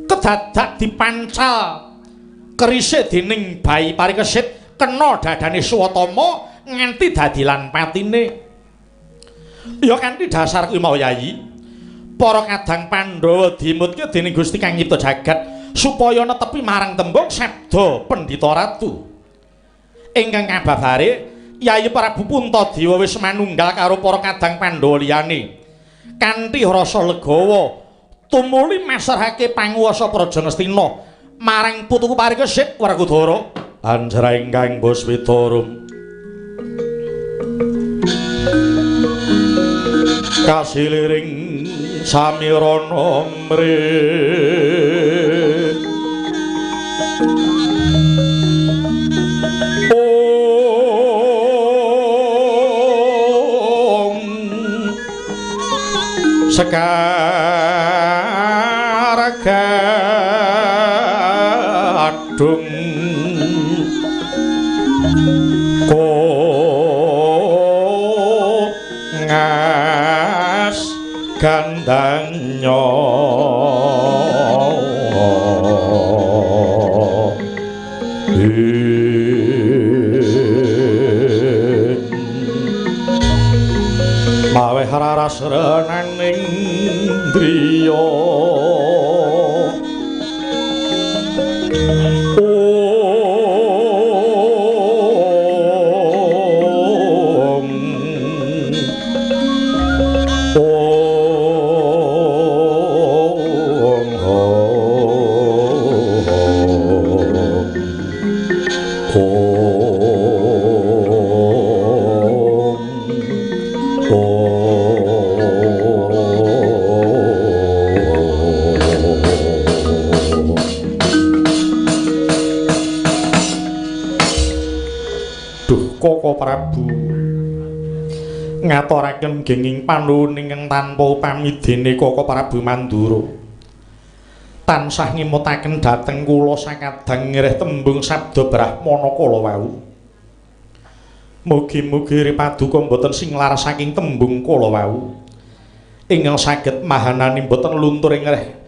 Kedadak dipancal kerise dening bayi Parikesit kena dadane Suwatama nganti dadilan patine. Ya kanthi dasar kuwi mau Yayi, para kadang Pandhawa dimutke dening Gusti Kang Nyipta Jagat supaya netepi marang tembung sabda Pendhita Ratu. Ingkang kababare Yayi Prabu Puntadewa wis manunggal karo para kadang Pandhawa liyane. Kanthi rasa legawa tumuli masrahake panguwasa Praja Ngastina marang putuku Parikesit Werkudara. Anjra ingkang Buswitarum kasiliring samirana mre ong sekar gadung kongas gandanya maweh raras renaning driya. Om Om Om Duh Koko Prabu ngaturaken genging panuwun ingkang tanpa upami dene Koko Prabu Mandura tansah ngimutaken dhateng kula sakadang ngereh tembung sabda Brahmana kala wau. Mugi-mugi paduka mboten singlar saking tembung kala wau ingkang saged mahanani mboten luntur ing reh